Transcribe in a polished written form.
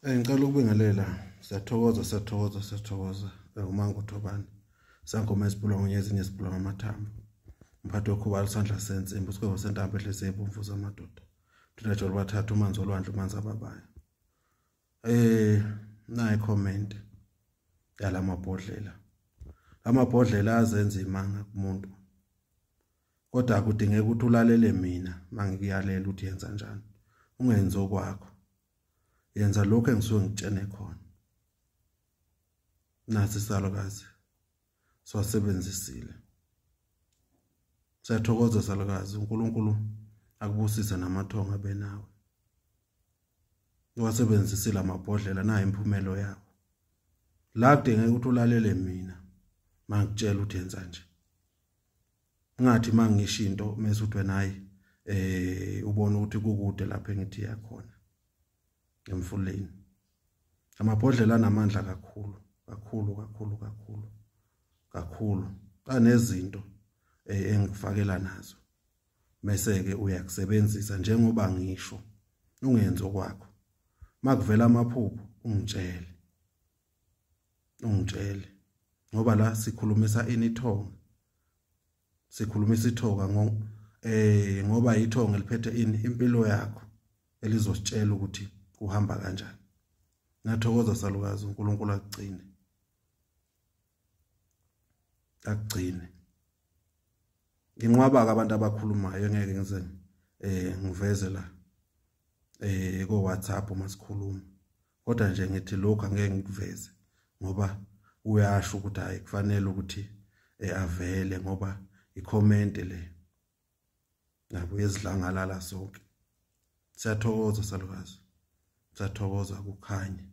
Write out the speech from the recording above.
Ngicela ukubingelela, siyathokoza, siyathokoza, siyathokoza. Umango Thobani, sangoma esibhulwa ngonyezi nesibhulwa ngamathambo. Umphathi wokhubalo, isandla sensimbi, isigwebo sentambo ehlezi ebomvu zamadoda. Thina jolo bathatha umanzi olwandle, umanzi ababayo. Nayi comment yalamabhodlela. Lamabhodlela azenza imanga kumuntu. Kodwa akudingeki ukuthi ulalele mina mangikuyalela ukuthi yenza njani. Ungenzi okwakho. Yenza lokho engisuke ngitshene khona. Nasi salukazi siwasebenzisile. Siyathokoza salukazi, uNkulunkulu akubusise namathongo abe nawe. Uwasebenzisile amabhodlela, nayo imphumelo yawo. La kudingeka ukuthi ulalele mina mangikutshela ukuthi yenza nje. Ngathi mangisho into mase uthi wena hayi, ubona ukuthi kukude lapha engithi yakhona emfuleni. Amabhodlela anamandla kakhulu kakhulu kakhulu kakhulu kakhulu, anezinto engikufakela nazo mase ke uyakusebenzisa njengoba ngisho. Ungenzi okwakho. Makuvela amaphupho ungitshele, ungitshele, ngoba la sikhulumisa inithonga, sikhulumisa ithonga ngoba ithonga eliphethe ini impilo yakho, elizositshela ukuthi kuhamba kanjani. Ngiyathokoza salukazi, uNkulunkulu akugcine, akugcine. Nginqwaba abantu abakhulumayo engeke ngize ngiveze la ko WhatsApp uma sikhuluma, kodwa nje ngithi lokho angeke ngikuveze ngoba uyasho ukuthi hayi kufanele ukuthi avele, ngoba i-comment le nabo yezidlangalala sonke. Siyathokoza salukazi, siyathokoza, kukhanye.